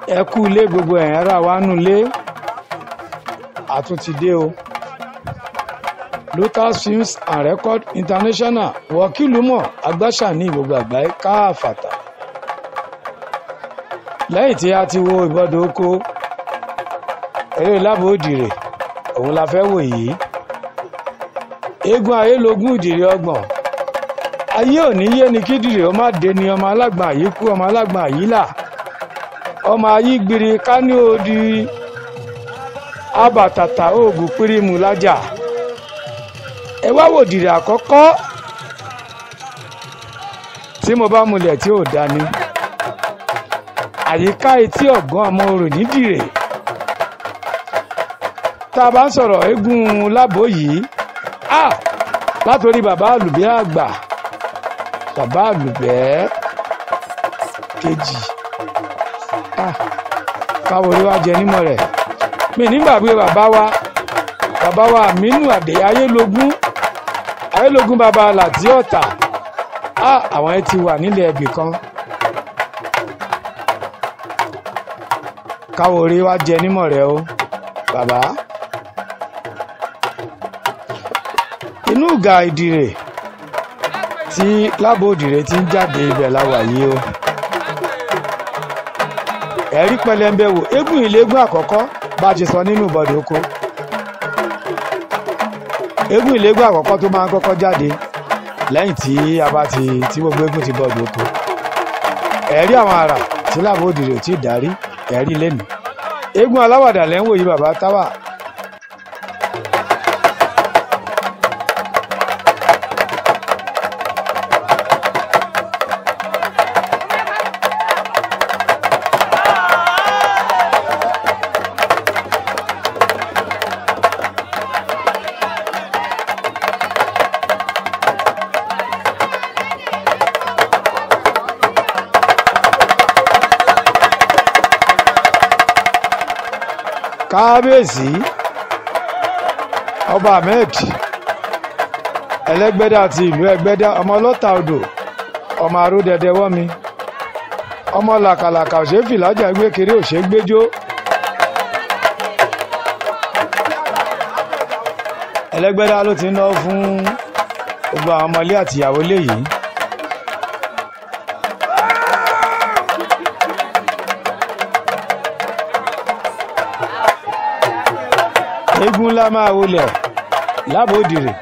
Ẹ kú ilé gbogbo ẹ̀yin ará wa nù lé, àtúntìdé o. Lotus Films and Record International wọ́kìlúmọ̀ agbáṣà ní gbogbo àgbáyé káàfàtà. Lẹ́yìn tí a ti wo ìbọdọ̀ oko eré Lábò Ìdìrè, òun la fẹ́ wò yìí. Eégún ayélogún ìdìrè 30. Ayé òní yé ni kídìrè ó má dé ni ọmọ alágbọ̀n àyí kú, ọmọ alágbọ̀n àyí là, ọmọ ayí gbiri ká ní odi abàtàtà oògùn pírímù lájà. Ẹ wá wò ìdìrè àkọ́kọ́ tí mo bá mulẹ̀ tí ò dání. Àyíká etí ọ̀gán ọmọ orò nídìrè. Tá a bá ń sọ̀rọ̀ eégún Lábò yìí, látòrí bàbá àlùbẹ́ àgbà, bàbá àlùbẹ́ kejì, káwọ orí wa jẹ nímọ̀ rẹ̀. Mi nígbàgbé bàbá wa Àmínú Àdè Ayélogún, Ayélogún bàbá Làtí Ọ̀tà. Àwọn ẹ ti wà nílẹ̀ ẹbì kan. Káwọ orí wa jẹ nímọ̀ rẹ̀ o bàbá. Inú ìgà Ìdìrè tí Lábò Ìdìrè ti ń jáde, ibẹ̀ la wà yìí o. Ẹ̀rí pẹlẹmbẹ wò, eégún ìlégún àkọ́kọ́ bá a ti sọ nínú ìbọdọ̀ oko. Eégún ìlégún àkọ́kọ́ tó máa ń kọ́kọ́ jáde lẹ́yìn tí a bá ti tí gbogbo eégún ti bọ̀dọ̀ oko. Ẹ̀rí àwọn àrà tí Lábò Ìdìrè ò tí ì dárí, ẹ̀rí lẹ́nu. Eégún aláwàdà lẹ́ ń wò yìí bàbá táwà. Kábíyèsí ọba Ahmed Ẹlẹ́gbẹ́dá ti ìlú Ẹgbẹ́dá, ọmọ ọlọ́ta odò, ọmọ aródẹdẹ wọ́mi, ọmọ làkàlàkà òṣèfìlájà gbé kiri òṣègbéjó. Ẹlẹ́gbẹ́dá ló ti ń náwó fún gbogbo àwọn ọmọlé àtìyàwó léyìí. Eégún ńlá máa wọlẹ̀ Lábò Ìdìrè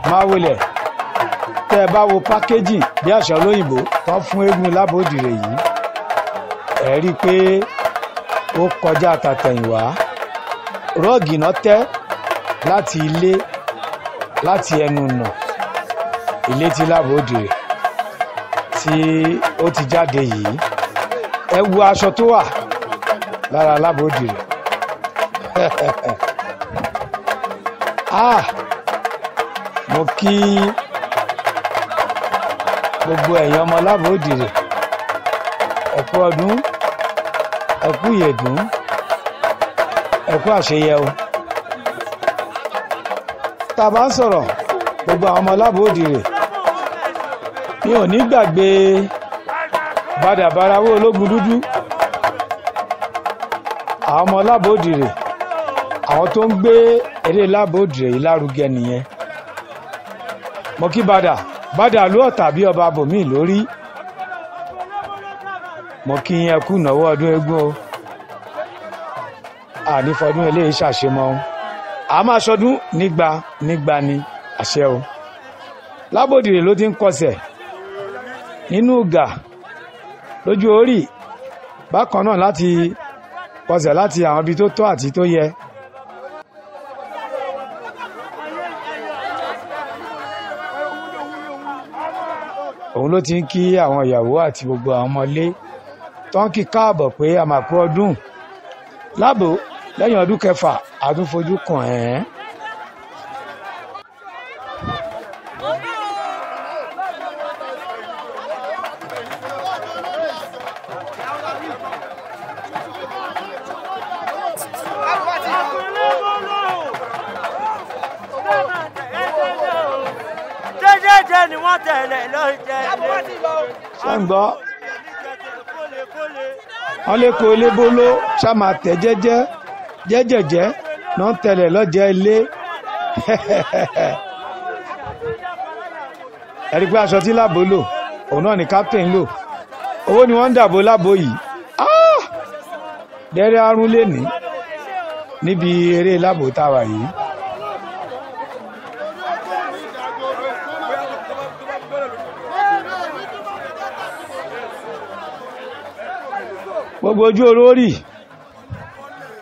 máa wọlẹ̀. Tẹ́ ẹ bá wo pákéjì bí àṣà olóyìnbó tán fún eégún Lábò Ìdìrè yìí, ẹ rí i pé ó kọjá tàtẹ̀yìnwá. Rọ́ọ̀gì náà tẹ́ láti ilé, láti ẹnu nà ilé tí Lábò Ìdìrè tí ó ti jáde yìí. Ẹ wo aṣọ tó wà lára Lábò Ìdìrè. Mo kí gbogbo ẹ̀yin ọmọ Lábò Ìdìrè, ẹ kú ọdún, ẹ kú ìyèdún, ẹ kú àṣeyẹ o. Tá a bá ń sọ̀rọ̀ gbogbo àwọn ọmọ Lábò Ìdìrè, mi ò ní gbàgbé Bàdàbàràwọ̀ ológun dúdú. Àwọn ọmọ Lábò Ìdìrè, àwọn tó ń gbé eré Lábò Ìdìrè yìí lárugẹ nìyẹn. Mo kí Bàdà Bàdà ló ọ̀tà bí ọba bòmíì lórí. Mo kí yín ẹ kú ìnáwó ọdún eégún o. Àní fọdún eléyìí ṣàṣemọ o. A máa ṣọdún nígbà nígbà ni àṣẹ o. Lábò Ìdìrè ló ti ń kọsẹ̀ nínú ìgà lójú orí, bákan náà láti kọsẹ̀ láti àwọn ibi tó tọ́ àti tó yẹ. Òun ló ti ń kí àwọn ìyàwó àti gbogbo àwọn ọmọlé tó ń kí káàbọ̀ pé a máa kú ọdún. Lábò lẹ́yìn ọdún kẹfà a tún fojú kàn ẹ́. Jẹ́jẹ́jẹ́ ni wọ́n tẹ̀lé ló jẹ́. Ṣé ń gbọ́? Wọ́n lè kó elébóló ṣá máa tẹ̀ jẹ́jẹ́ jẹ́jẹ̀jẹ́ náà tẹ̀lẹ̀ lọ́jẹ́ ilé. Ẹ̀rí pé aṣọ tí Lábo lò òun náà ni captain lò. Owó ni wọ́n ń dàbò Lábo yìí. Dẹ́rẹ́ arún lè ní níbi eré Lábo táwa yìí. Gbogbo ojú orórì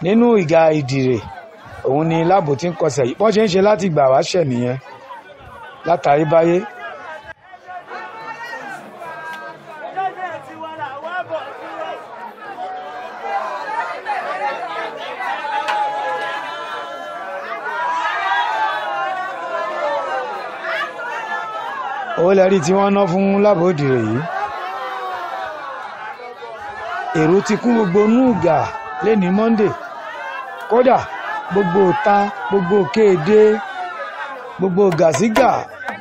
nínú ìgà Ìdìrè òun ni Lábo ti ń kọsẹ̀ yìí. Bọ́n ṣe ń ṣe láti gbà wá ṣẹ̀ nìyẹn látàríbáyé. Owó lẹ́rí tí wọ́n ná fún Lábo Ìdìrè yìí. Èrò ti kún gbogbo núùgà lẹ́ni Monday. Kódà gbogbo òta, gbogbo kéde, gbogbo gàsígà,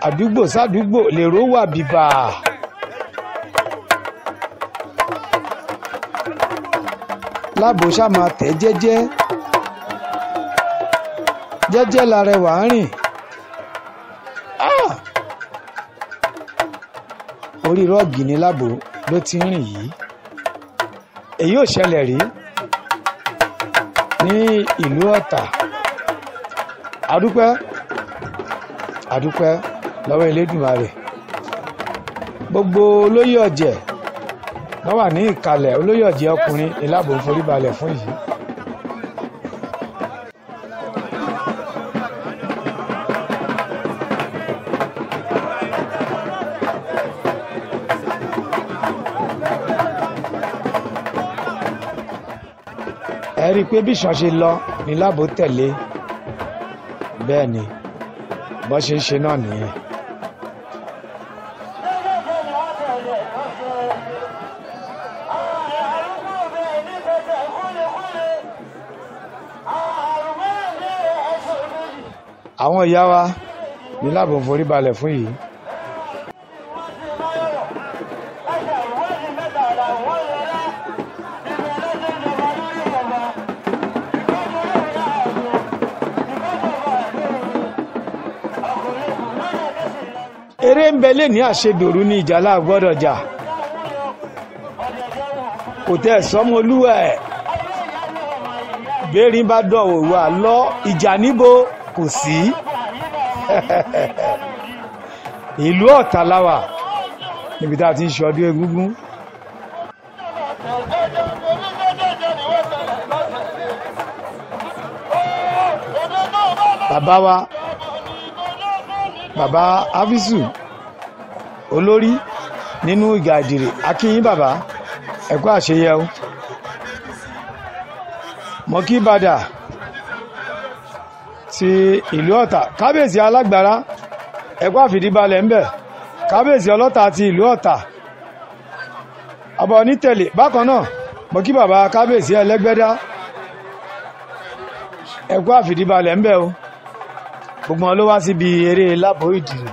àdúgbò sádúgbò lèrò wà bìbà. Lábo ṣá máa tẹ̀ jẹ́jẹ́ jẹ́jẹ́ larẹwà ń rìn. Orí rọ́ọ̀gì ni Lábo ló ti ń rìn yìí. Èyí ò ṣẹlẹ̀ rí ní ìlú Ọ̀tà. Adúpẹ́, adúpẹ́ lọ́wọ́ Elédùmarè. Gbogbo olóyè ọ̀jẹ̀ wọ́n wà ní ìkàlẹ̀. Olóyè ọ̀jẹ̀ ọkùnrin ni Lábo ń foríbalẹ̀ fún yìí. Ẹ rí i pé bí ìṣàn ṣe lọ ni Lábo tẹ̀lé. Bẹ́ẹ̀ ni bọ́n ṣe ń ṣe náà nìyẹn. Àwọn ìyá wa ní Lábo ń forí balẹ̀ fún yìí. Eré ń bẹ lé ní àṣedòru ní ìjàlá gbọ́dọ̀ jà. Kò tẹ́ sọ́mọ olúwa ẹ̀. Bẹ́ẹ̀rin bá dọ̀wọ̀ wà lọ ìjà níbo kò sí. Ìlú Ọ̀tà la wà níbi tá a ti ń ṣe ọdún egúngún. Bàbá wa, bàbá Afisu olórí nínú ìgà Ìdìrè, akínyín bàbá, ẹ kú àṣeyẹ o. Mo kí Bàdà ti ìlú Ọ̀tà, kábíyèsí alágbára, ẹ kú àfìdíbalẹ̀ ńbẹ̀, kábíyèsí ọlọ́tà ti ìlú Ọ̀tà, ọba onítẹ̀lé. Bákan náà mo kí bàbá kábíyèsí ẹlẹ́gbẹ́dá, ẹ kú àfìdíbalẹ̀ ńbẹ̀ o. Gbogbo wọn ló wá síbi eré Lábo Ìdìrè.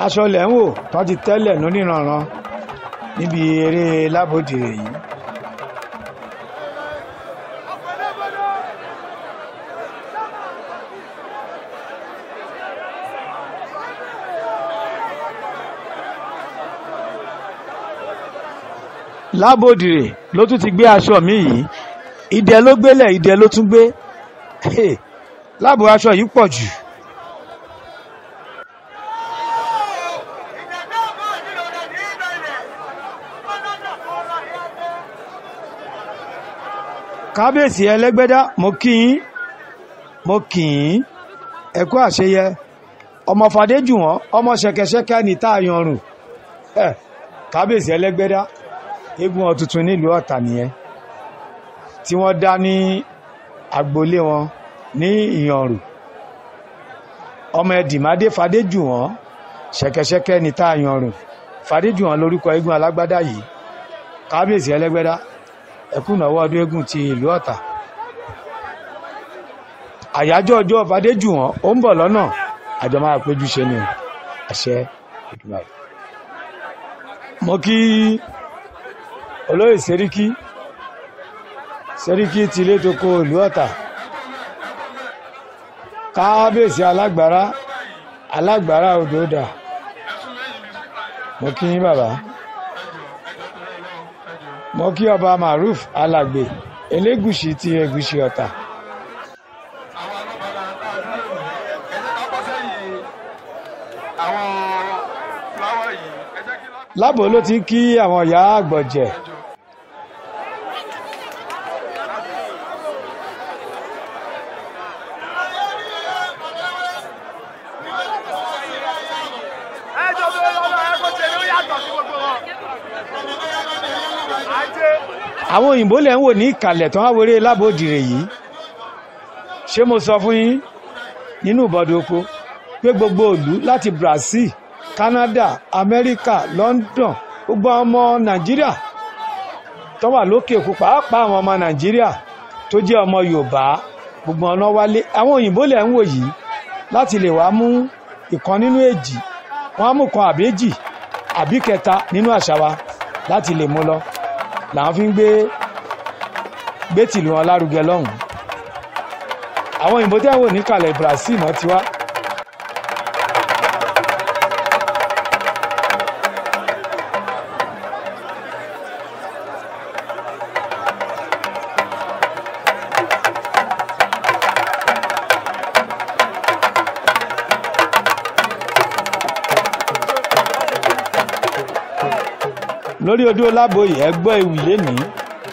Aṣọ lẹ̀ ń wò tó ti tẹ́lẹ̀ lóníranran níbi eré Lábo Ìdìrè yìí. Lábo Ìdìrè ló tún ti gbé aṣọ mi yìí. Idẹ ló gbélẹ̀, idẹ ló tún gbé. Lábo aṣọ yìí pọ̀ jù. Kábíyèsí ẹlẹ́gbẹ́dá, mo kí yín, mo kì í, ẹ kú àṣeyẹ. Ọmọ Fadéjùwọ̀n, ọmọ ṣẹ̀kẹ̀ṣẹ̀kẹ̀ ní tá a yanrùn. Kábíyèsí ẹlẹ́gbẹ́dá, eégún wọn tuntun nílùú Ọ̀tà nìyẹn tí wọ́n dá ní agboolé wọn ní Ìyànrù. Ọmọ Ẹdìmádé Fadéjùwọ̀n, ṣẹ̀kẹ̀ṣẹ̀kẹ̀ ní tá a yanrùn. Fadéjùwọ̀n lórúkọ eégún alágbádá yìí. Kábíyèsí Ẹlẹ́gbẹ́dá, ẹ kú ìnáwó ọdún eégún ti ìlú Ọ̀tà. Àyájọ́ ọjọ́ Fadéjùwọ̀n ó ń bọ̀ lọ́nà, àjọ máa péjú ṣe ni àṣẹ Èdùmàrè. Mo kí olóyè Sẹ́ríkí, Sẹ́ríkí ti ilé tó kó ìlú Ọ̀tà. Kábíyèsí Alágbára, Alágbára Odòdà, mo kí yín bàbá. Mo kí ọba Maruf Alàgbé Elégùṣì ti Ẹ̀gúsí Ọ̀tà. Lábò ló ti ń kí àwọn ìyá àgbọ̀jẹ̀. Àwọn òyìnbó lẹ̀ ń wò ní ìkàlẹ̀ tán wá wéré Lábòdìrè yìí. Ṣé mo sọ fún yín nínú ìbọ̀dọ̀ oko pé gbogbo ìlú láti Brazil, Canada, Amẹ́ríkà, London, gbogbo ọmọ Nàìjíríà tó wà lókè òkun, pàápàá àwọn ọmọ Nàìjíríà tó jẹ́ ọmọ Yorùbá, gbogbo ọ̀nà wálé. Àwọn òyìnbó lẹ̀ ń wò yìí láti lè wá mú ìkan nínú èjì, wọ́n á mú kan àbí èjì àbí kẹta nínú àṣà wa láti lè mú lọ. Làwọn fi ń gbé tìlú wọn lárugẹ lọ́hùn-ún. Àwọn òyìnbó tẹ́ ń wò níkàlẹ̀ Brazil náà ti wá. Lórí odó Lábòyè ẹ gbọ́ ewì lénìí,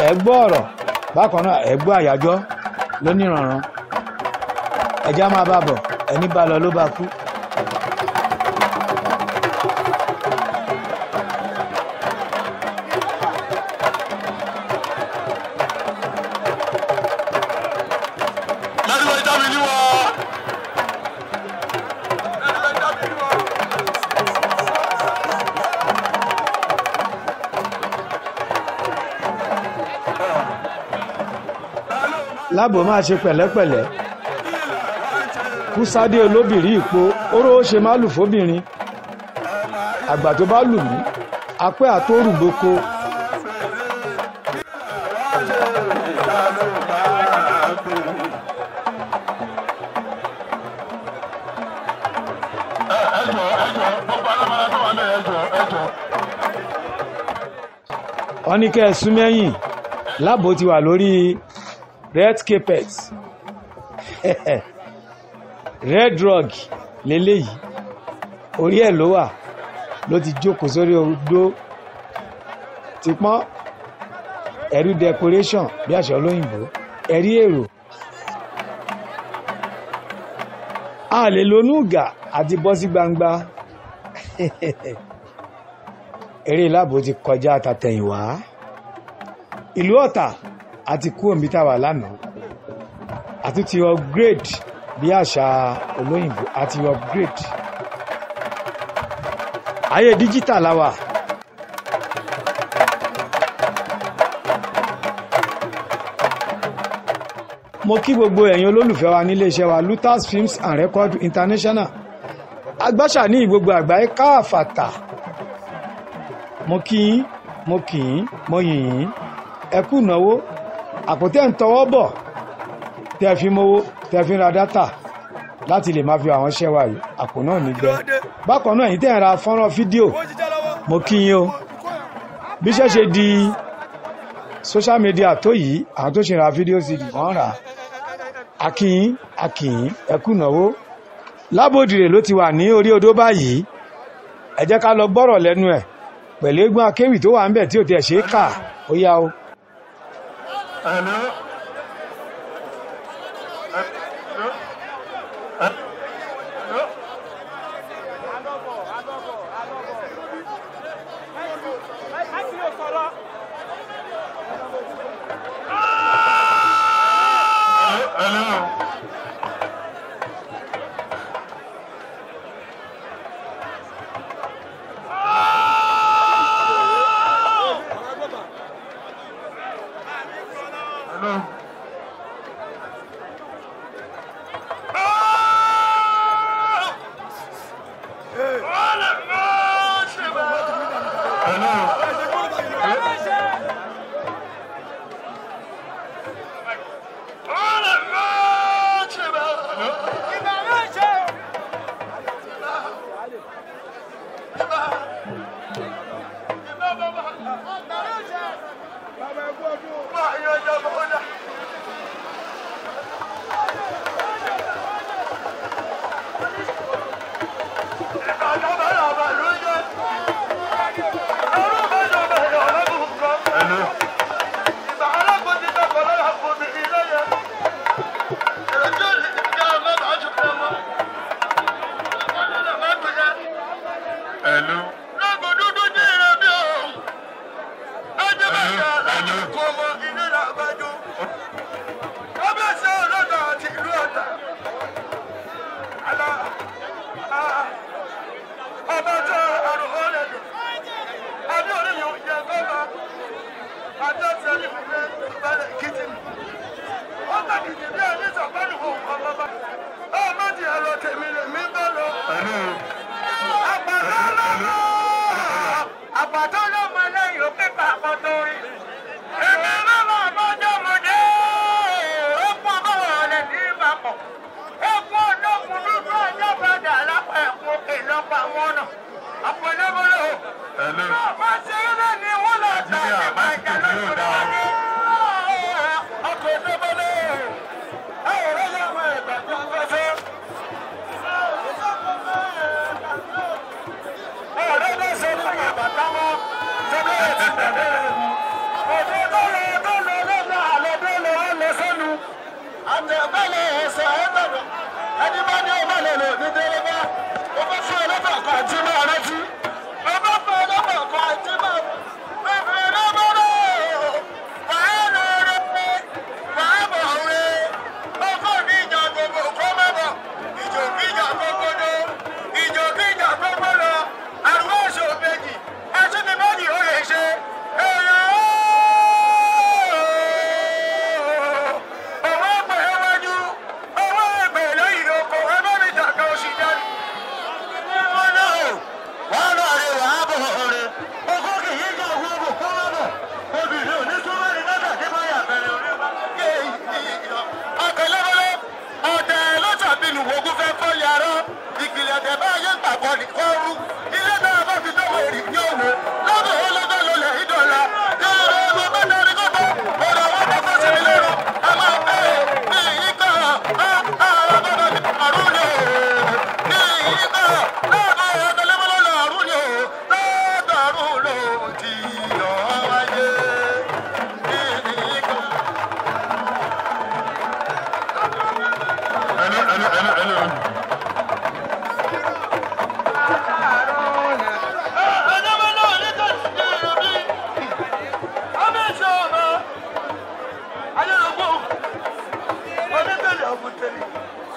ẹ gbọ́ ọ̀rọ̀ bákan náà, ẹ gbọ́ àyájọ́ lóníranran. Ẹja máa bá bọ̀, ẹni bá lọ ló bá kú. Lábò máa ṣe pẹ̀lẹ́pẹ̀lẹ́. Kúsádé olóbìrí ìpo oró ó ṣe má lù fóbìnrin. Àgbà tó bá lù mí, apẹ́ àtórùgboko. Wọ́n ní kẹ́ ẹ sún mẹ́yìn. Lábò ti wà lórí red carpet, red rug leléyìí, orí ẹ̀ ló wà, ló ti jókòó sórí odó ti pọ́n ẹ̀rí decoration bí àṣà olóyìnbó, ẹ̀rí èrò. A lè lonú ìgà àti bọ́ sí gbangba. Eré Lábò ti kọjá àtàtẹ̀yìnwá. Ìlú Ọ̀tà àti kú òmí tá a wà lánàá, àti ti upgrade bí àṣà olóyìnbó, àti upgrade. Ayé díjítà la wà. Mo kí gbogbo ẹ̀yin olólùfẹ́ wa nílé iṣẹ́ wa Lutas Films and Record International, agbáṣà ní gbogbo àgbáyé káàfàtà. Mo kí yín, mo kì yín, mo yìn yín, ẹ kú ìnáwó. Àpótẹ́ ń tọwọ́ bọ̀ tẹ́ fi mówó, tẹ́ fi ra dátà láti lè máa fi àwọn iṣẹ́ wa yìí, àpò náà nígbẹ́. Bákan náà ẹ̀yin tẹ́ ń ra fọ́nrán fídíò, mo kí yín o. Bí iṣẹ́ ṣe di social media tó yìí, àwọn tó ṣe ra fídíò CD wọ́n rà á. A kí yín, a kì yín, ẹ kú ìnáwó. Lábòdìrè ló ti wà ní orí odó báyìí. Ẹ jẹ́ ká lọ gbọ́rọ̀ lẹ́nu ẹ̀ pẹ̀lú eégún akéwì tó wà ń bẹ̀ tí ò tiẹ̀ ṣe é kà ó yá o. Hello. Hello. Hello. Hello. Hello.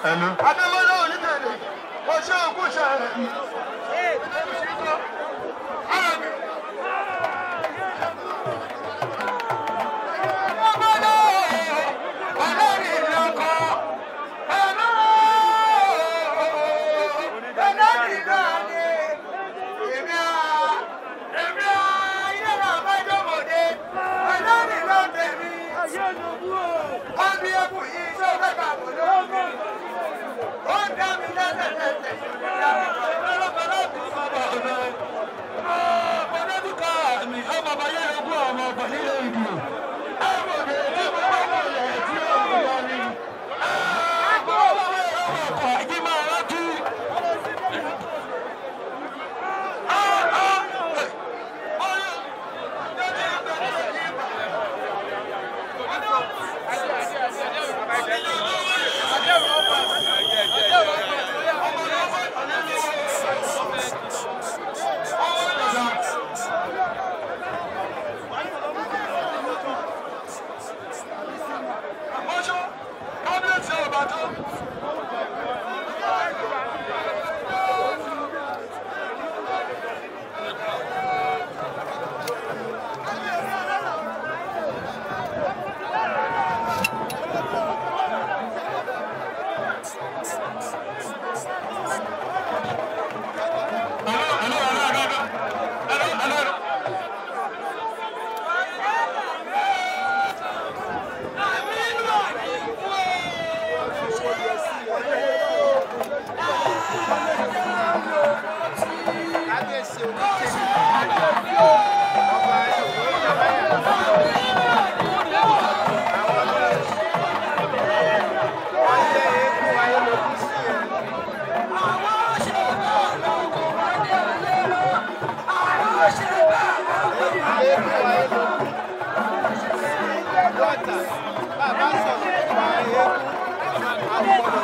Hello. Hello.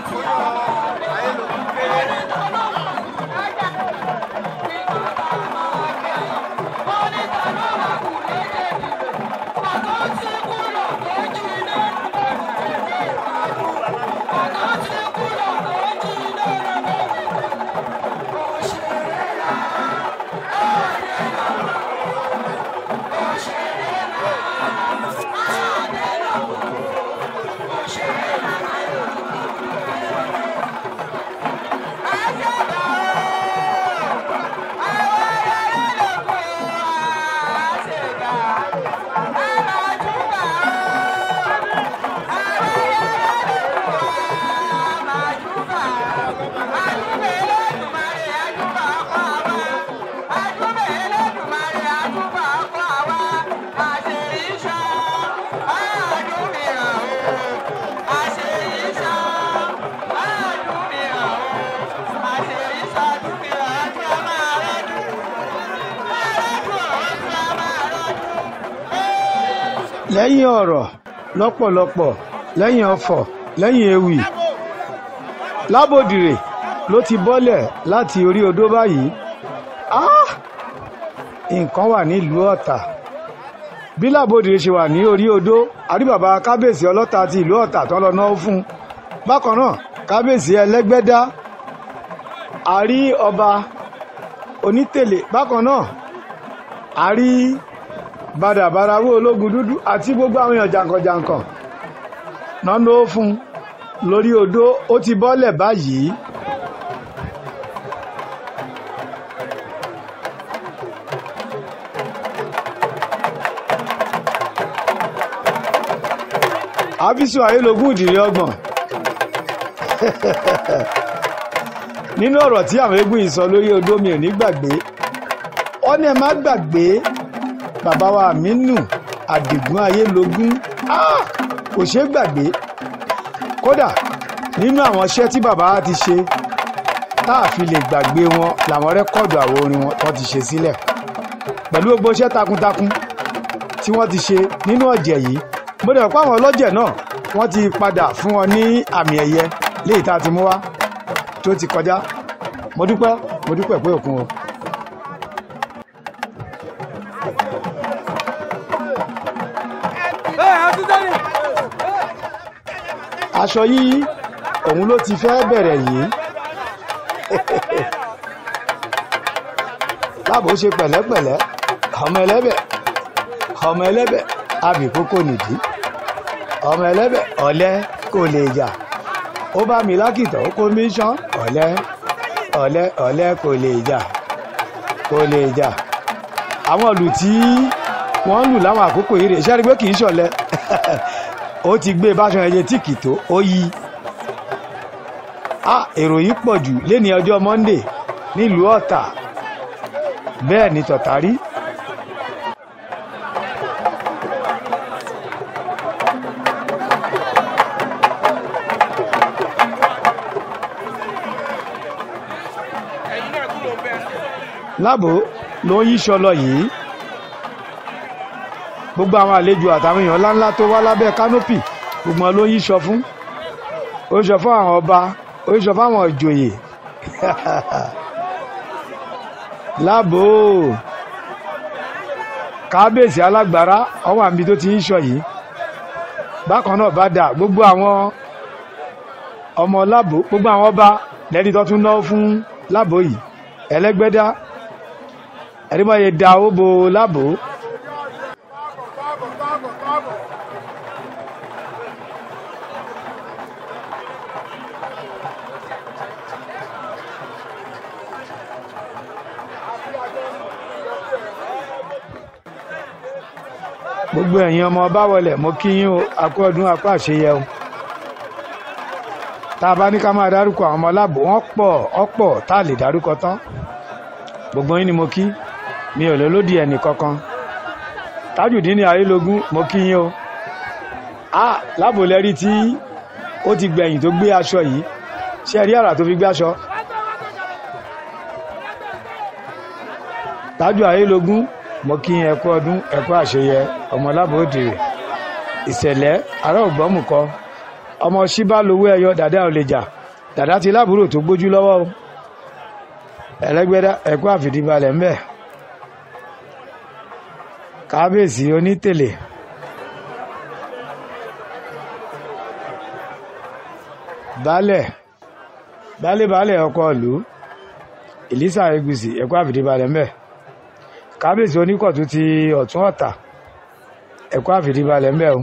tí ayélujára kéré. Lẹ́yìn ọ̀rọ̀ lọ́pọ̀lọpọ̀, lẹ́yìn ọfọ̀, lẹ́yìn ewì, Lábòdìrè ló ti bọ́lẹ̀ láti orí odó báyìí. Ah! Nǹkan wà nílùú Ọ̀tà. Bí Lábòdìrè ṣe wà ní orí odó, àrí bàbá kábíyèsí Ọlọ́ta ti ìlú Ọ̀tà tán lọ náà fún un. Bákan náà, kábíyèsí Ẹlẹ́gbẹ́dá, àrí ọba Onítèlè. Bákan náà, àrí bàdàbàràwó ológun dúdú àti gbogbo àwọn èèyàn jàǹkànjàǹkàn náà ló fún un lórí odó. Ó ti bọ́lẹ̀ báyìí. Àfísù Ayélogún ìdìrí 30. Nínú ọ̀rọ̀ tí àwọn eégún yìí sọ lórí odó, mi ò ní gbàgbé. Ó ní ẹ má gbàgbé bàbá wa Àmínú Àdìgún Ayélogún. Kò ṣeé gbàgbé. Kódà nínú àwọn iṣẹ́ tí bàbá ti ṣe tá a fi lè gbàgbé wọn làwọn rẹ́kọ̀dù àwọn orin wọn tó ti ṣe sílẹ̀, pẹ̀lú gbogbo iṣẹ́ takuntakun tí wọ́n ti ṣe nínú ọ̀jẹ̀ yìí. Mo dẹ̀ pé àwọn ọlọ́jẹ̀ náà wọ́n ti padà fún wọn ní àmì ẹ̀yẹ léyìí tá a ti mú wá tó ti kọjá. Mo dúpẹ́, mo dúpẹ́ pé òkun o. Aṣọ yìí òun ló ti fẹ́ bẹ̀rẹ̀ yìí. Láàbò ṣe pẹ̀lẹ́pẹ̀lẹ́, ọmọ ẹlẹ́bẹ̀, ọmọ ẹlẹ́bẹ̀ abì kókó nìdí, ọmọ ẹlẹ́bẹ̀ ọ̀lẹ kò lè jà, ó bá mi lákìtàn ó kó mi ṣán, ọ̀lẹ ọ̀lẹ ọ̀lẹ kò lè jà, kò lè jà. Àwọn ìlù tí wọ́n ń lù láwọn àkókò yìí rè, ṣé ẹ rí pé kì í ṣọ̀lẹ? Ó ti gbé báṣọ ẹyẹ tí kì tó ó yí. Èrò yìí pọ̀ jù léni ọjọ́ Monday nílùú Ọ̀tà, bẹ́ẹ̀ ni tọ̀tà rí. Lábò ló ń yíṣọ lọ yìí. Gbogbo àwọn àlejò àtàwọn èèyàn ńláńlá tó wá lábẹ́ kánópì, gbogbo wọn ló ń yíṣọ fún. Ó yíṣọ fún àwọn ọba, ó yíṣọ fún àwọn ìjòyè. Lábò kábíyèsí alágbára ọwọ́ àmì tó ti yíṣọ yìí. Bákan náà bá dà gbogbo àwọn ọmọ Lábò, gbogbo àwọn ọba lẹ́ni tó tún náwó fún Lábò yìí. Ẹlẹ́gbẹ́dá ẹ̀rí da owó bo Lábò. Gbogbo ẹ̀yin ọmọ ọba wọlé, mo kí yín o, akú ọdún, akú àṣeyẹ o. Tá a bá ní ká máa dárúkọ àwọn ọmọ Lábò, wọ́n pọ̀ ọ̀pọ̀ tá a lè dárúkọ tán. Gbogbo yín ni mo kí, mi ò lè lódì ẹnì kankan. Tajudeen Ayélogún, mo kí yín o. Lábò lẹ́rí tí ó ti gbẹ̀yìn tó gbé aṣọ yìí, ṣé ẹ rí àrà tó fi gbé aṣọ? Tájù Ayélogún, mo kí yín, ẹ kú ọdún, ẹ kú àṣeyẹ, ọmọ Lábò òdìrè. Ìṣẹ̀lẹ̀ ará ògbọ́mùkọ. Ọmọ ṣíbá lowó ẹyọ dàdá ò lè jà. Dàdá ti lábúrò tó gbójú lọ́wọ́ o. Ẹlẹ́gbẹ́dá ẹ̀kú àfìdíbalẹ̀ ń bẹ̀. Kábíyèsí onítèlè. Baálẹ̀ baálé baálẹ̀ ọkọ ìlú Ìlísà Ẹ̀gúsì ẹ̀kú àfìdíbalẹ̀ ń bẹ̀. Kábíyèsí oníkọ̀tún ti Ọ̀tún Ọ̀tà ẹ̀kú àfìdíbalẹ̀ ń bẹ̀ o.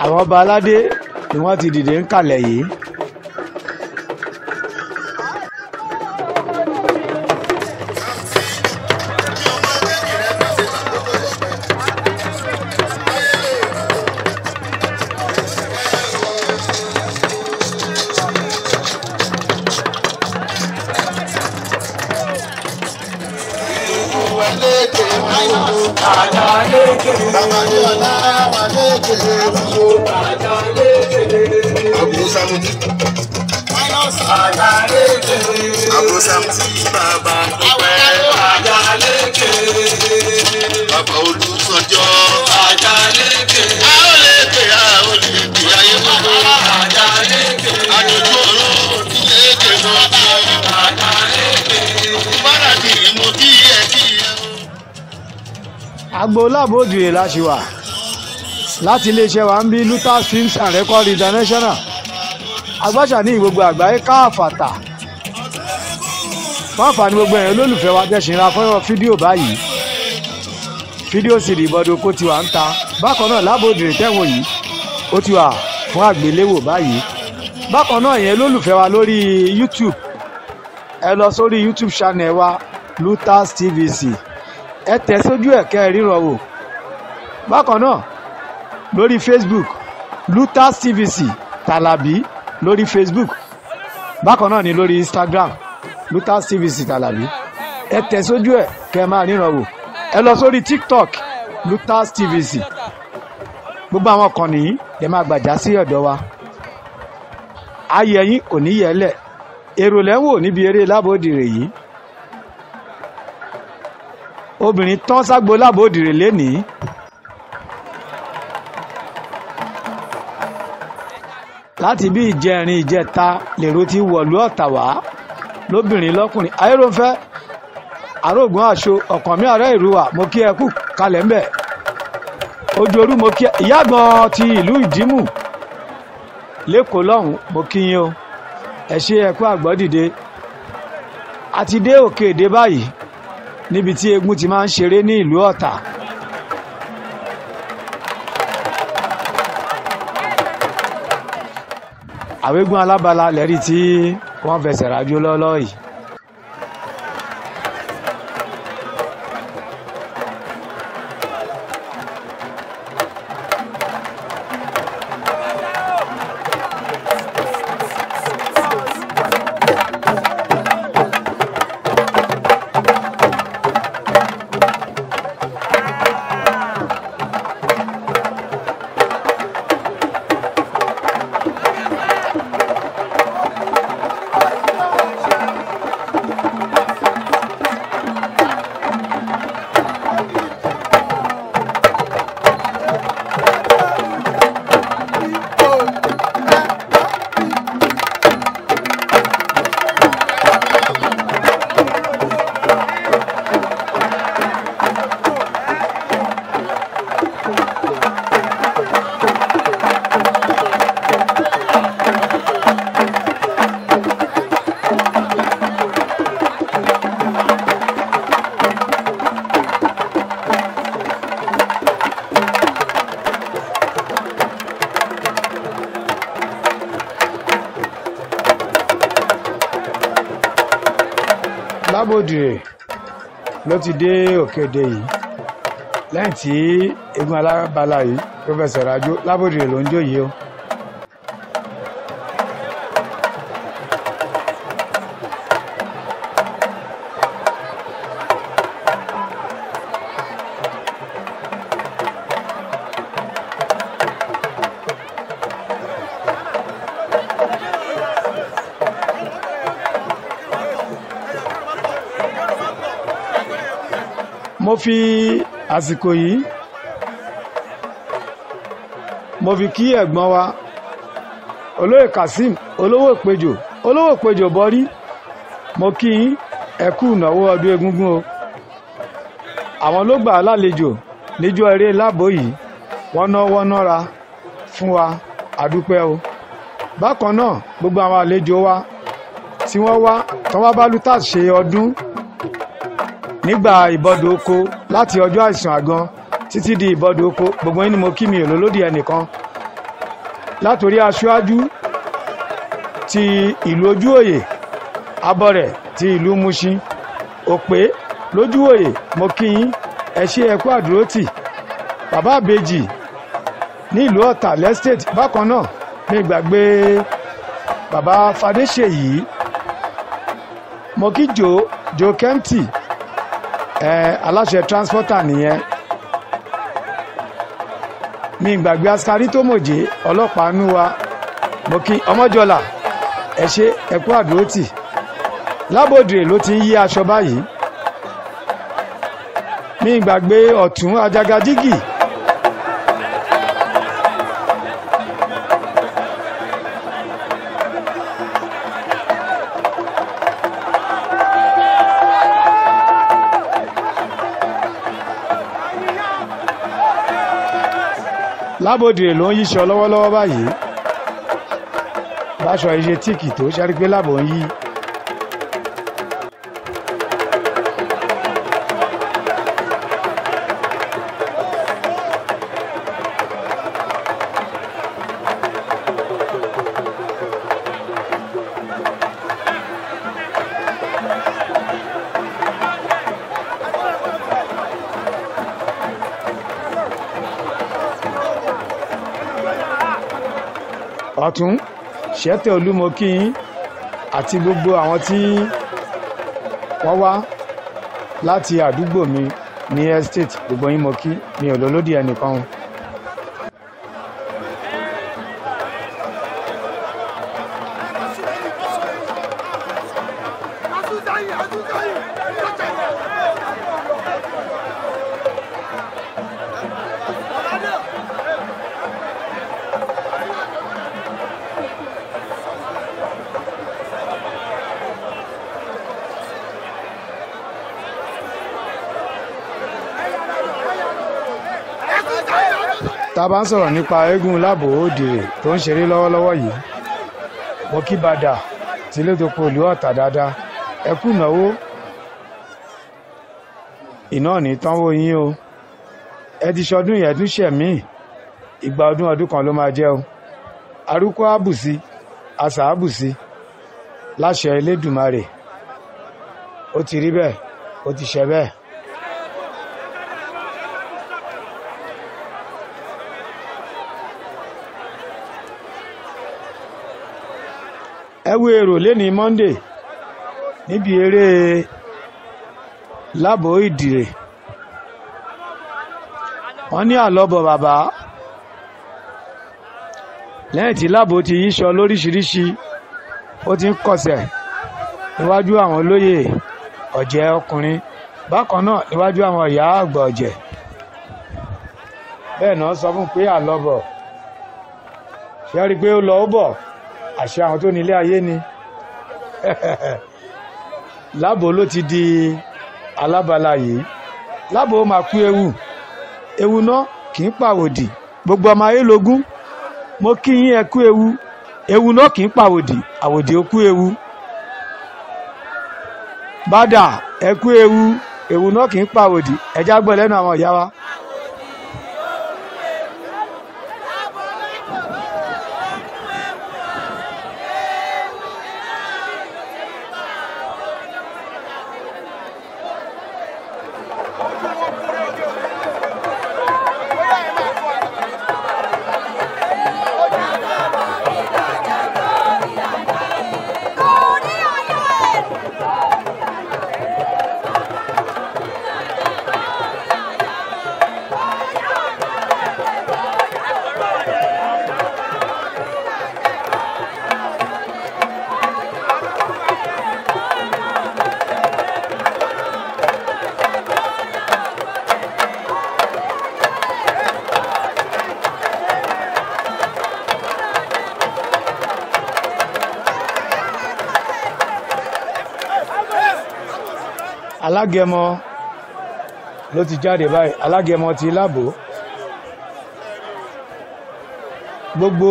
Àwọn ọba aládé ni wọ́n ti dìde ń kalẹ̀ yìí. Àbúrò Samson bàbá dúpẹ́. Bàbá Olùsànjọ́. A ó lè pè a ó lè pè ayé gbogbo. Àjòjú ọ̀run ti lékè mọ́ bí. Báràdì mo kí ẹ kí ẹ o. Agbo Lábòdìrè la ṣì wà láti iléeṣẹ́ wa ń bí Lutas Films and Record International. Agbáṣà ní gbogbo àgbáyé káàfàtà. Fún àǹfààní gbogbo ẹ̀yin olólùfẹ́ wa tẹ̀sí ra fọ́nrán fídíò báyìí. Fídíò sì rí ìbọdọ̀ kó ti wà ń ta. Bákan náà Lábòdìrè tẹ̀wọ̀n yìí ó ti wà fún àgbéléwò báyìí. Bákan náà ìyẹn olólùfẹ́ wa lórí YouTube. Ẹ lọ sórí YouTube channel wa Lutas TVC. Ẹ tẹ̀ sójú ẹ̀ kẹ́ ẹ ríran wò. Bákan náà lórí Facebook Lutas TVC Tàlàbí lórí Facebook. Bákan náà ni lórí Instagram Lutas TVC Tàlàbí. Ẹ tẹ̀ sójú ẹ̀ kẹ́ ẹ máa ríran wò. Ẹ lọ sórí TikTok Lutas TVC. Gbogbo àwọn kan nìyí lè máa gbàjá sí ọ̀dọ̀ wa. Ayé yín kò ní yẹlẹ̀. Èrò lẹ́ ń wò níbi eré Lábòdìrè yìí. Obìnrin tán ságbo Lábòdìrè lénìí. Láti bí ìjẹrin ìjẹta lèrò ti wọ̀lú Ọ̀tà wá lóbìnrin lọ́kùnrin. Ayéròfẹ́ arógun aṣọ ọ̀kànmí ààrẹ ìrúwà mo kí ẹ kú kalẹ̀ ńbẹ̀. Ojú orú mo kí ẹ ìyáàgbọ́n ti ìlú Ìdímù lẹ́kọ̀ọ́ lọ́hùn mo kí yín o. Ẹ ṣé ẹ kú àgbọ̀ dìde. A ti dé òkè èdè báyìí níbi tí eégún ti máa ń ṣeré ní ìlú Ọ̀tà. Àwọn eégún alábala lẹ́rí tí wọ́n fẹsẹ̀ rájò lọ́lọ́ yìí. Lábòdìrè ló ti dé òkèdè yìí lẹ́yìn tí eégún alábala yìí tó fẹsẹ̀ rajó. Lábòdìrè ló ń jó yìí o. Mo fi àsìkò yìí mo fi kí ẹ̀gbọ́n wa olóyè Kazeem olówó ìpéjò, olówó ìpéjò bọ́rí. Mo kí yín, ẹ kú ìnáwó ọdún egúngún o. Àwọn ló gbà á lálejò níjọ́ eré láàbò yìí, wọ́n ná wọ́n nára fún wa, àdúpẹ́ o. Bákan náà gbogbo àwọn àlejò wa tí wọ́n wá tán wá bá Lutas ṣe ọdún nígbà ìbọdò oko láti ọjọ́ àìsàn àgan títí di ìbọdò oko, gbogbo yín ni mo kí, mi ò lólódì ẹnìkan. Látòrí aṣáájú ti ìlú Ojúòyè, abọrẹ̀ ti ìlú Mushin, Òpè lójúòyè, mo kí yín, ẹ ṣé, ẹ kú àdúrótì. Bàbá àbèjì ní ìlú Ọ̀tà lẹ́sítẹ̀tì bákan náà, mi gbàgbé bàbá Fadéṣèyí. Mo kí jo jo Kẹ́ńtì, ẹ aláṣẹ transporter nìyẹn. Mi gbàgbé askari tó mòjé ọlọ́pàá nú wa, mo kí ọmọjọlá, ẹ ṣé, ẹ kú àdúrótì. Lábòdìrè ló ti ń yí aṣọ báyìí. Mi gbàgbé ọ̀tún ajagajigi. Lábòdìrè ló ń yíṣọ lọ́wọ́lọ́wọ́ báyìí. Báṣọ iṣẹ́ tíìkì tó ṣe rí pé lábò ń yí. Ọ̀tún ṣẹ́tẹ̀ olúmọkíyín àti gbogbo àwọn tí wọ́n wá láti àdúgbò mi ní estate, gbogbo yín mo kí, mi ò lólódì ẹnìkan o. Tá a bá ń sọ̀rọ̀ nípa eégún Lábò Òdìrè tó ń ṣeré lọ́wọ́lọ́wọ́ yìí, mo kí Bàdà tí ló tó po ìlú Ọ̀tà dáadáa, ẹ kú ìnáwó, iná ní tánwó yín o. Ẹ ti ṣọdún yẹn tún ṣẹ̀mí, ìgbà ọdún ọdún kan ló máa jẹ́ o. Arúkọ àbùsí, àṣà àbùsí, láṣẹ Elédùmarè. Ó ti rí bẹ́ẹ̀, ó ti ṣẹ bẹ́ẹ̀. Ẹ wo èrò lẹ́ni Monday níbi eré Lábò Ìdìrè. Wọ́n ní àlọ́bọ̀ bàbá lẹ́yìn tí Lábò ti yíṣọ lóríṣiríṣi, ó ti ń kọsẹ̀ níwájú àwọn olóyè ọ̀jẹ̀ ọkùnrin, bákan náà níwájú àwọn ìyá àgbà ọ̀jẹ̀. Bẹ́ẹ̀ náà sọ fún pé àlọ́bọ̀ ṣe rí i pé ó lọ ó bọ̀, àṣẹ àwọn tó nílé ayé ni. Lábò ló ti di alábala yìí. Lábò máa kú ewu, ewu náà kì í pàwòdì, gbogbo ọmọ ayé lógún. Mo kí yín, ẹ kú ewu, ewu náà kì í pàwòdì, àwòdì ó kú ewu. Bàdà ẹ kú ewu, ewu náà kì í pàwòdì. Ẹjá gbọ́ lẹ́nu àwọn ìyá wa. Alágẹmọ ló ti jáde báyìí, alágẹmọ ti lábò. Gbogbo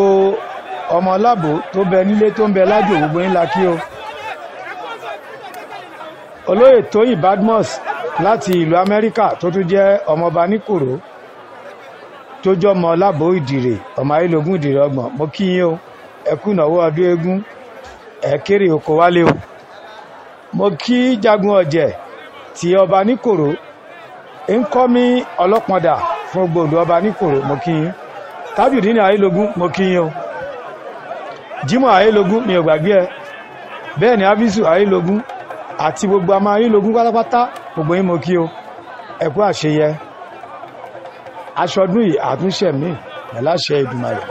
ọmọ lábò tó bẹ nílé tó ń bẹ lájò, gbogbo yín la kí o. Olóyè Tóyìn Badmus láti ìlú Amẹ́ríkà, tó tún jẹ́ ọmọọba Níkòró, tó jọmọ lábò Ìdìrè, ọmọ ayélujára Ìdìrè ọgbọ̀n, mo kí yín o. Ẹ kú ìnáwó ọdún eégún, ẹ kéré oko wálé o. Mo kí Jagun Ọ̀jẹ̀ tí ọba Níkòró ń kọ́ mi ọlọ́pọ̀dà fún gbòòdù ọba Níkòró, mo kí yín. Tájùdínì Ayélogún, mo kí yín o. Jimoh Ayélogún, mi ò gbàgbé ẹ. Bẹ́ẹ̀ ni Abisu Ayélogún àti gbogbo àmọ́ Ayélogún pátápátá, gbogbo yín mo kí o. Ẹ kú àṣeyẹ aṣọdún yìí, àtúnṣe mi pẹ̀lú àṣẹ Èdùmàrè.